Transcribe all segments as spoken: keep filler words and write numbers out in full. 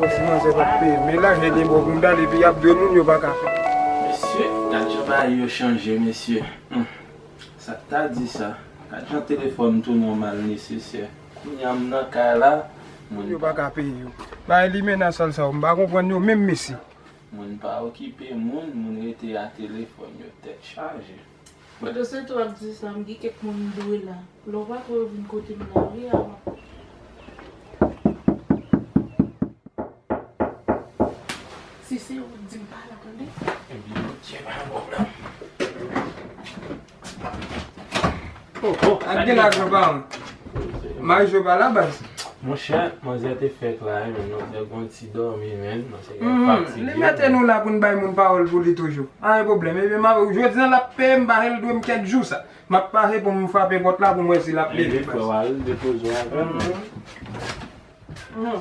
Si manzè pa peye, men laj li gen bò pou m dal epi y ap dwe moun yo pa ka fè. Mesye, gad jan bagay yo chanje, mesye. Hmm. Sa k ta di sa? Gad jan telefòn tounen yon mal nesesè. Kounye a m nan kay la, moun yo pa ka peye yo. Bagay limena sal sa yo, m pa konprann yo menm, mesye. Moun pa okipe moun, moun rete a telefòn yo, tèt chaje. Pandan se tan w ap di sa, m gen kèk moun m dwe la. Lè w pa kwè yo vin kote m la, wi, avan. Si se ou, di m pa la, tande? Ebyen, Bondye pa nan pwoblèm. Oh, oh, ak gen lajan pa m. Mari yo pa la, baz. Monchè, manzè te fèk la, men manzè gon ti dòmi, men manzè gen fatige. Li mete nou la pou n bay moun pawòl pou li toujou. Anyen pwoblèm. Ebyen, m ap, jodi a l ap peye m, paske l dwe m kèk jou sa. M ap pase pou m frape pòt la pou m wè si l ap leve, baz. Frè w al depoze w avè m.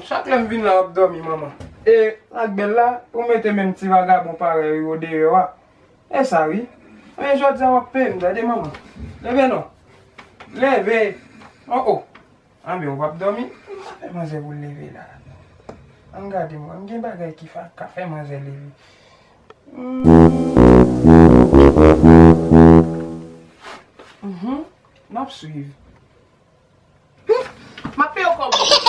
Chak lè m vin la, w ap dòmi, manman. E, ak bèl la, ou mete menm ti vagabon parèy ou deyò a. E sa wi. Men jodi a w ap peye m, tande manman. Leve non. Leve. Oh, oh. Anben, w p ap dòmi. M pa fè manzè pou l leve la. Ann gade mwen, m gen bagay ki fa, ka fè manzè leve. Hmm. Mhm. M ap swiv. M ap peye w kòb.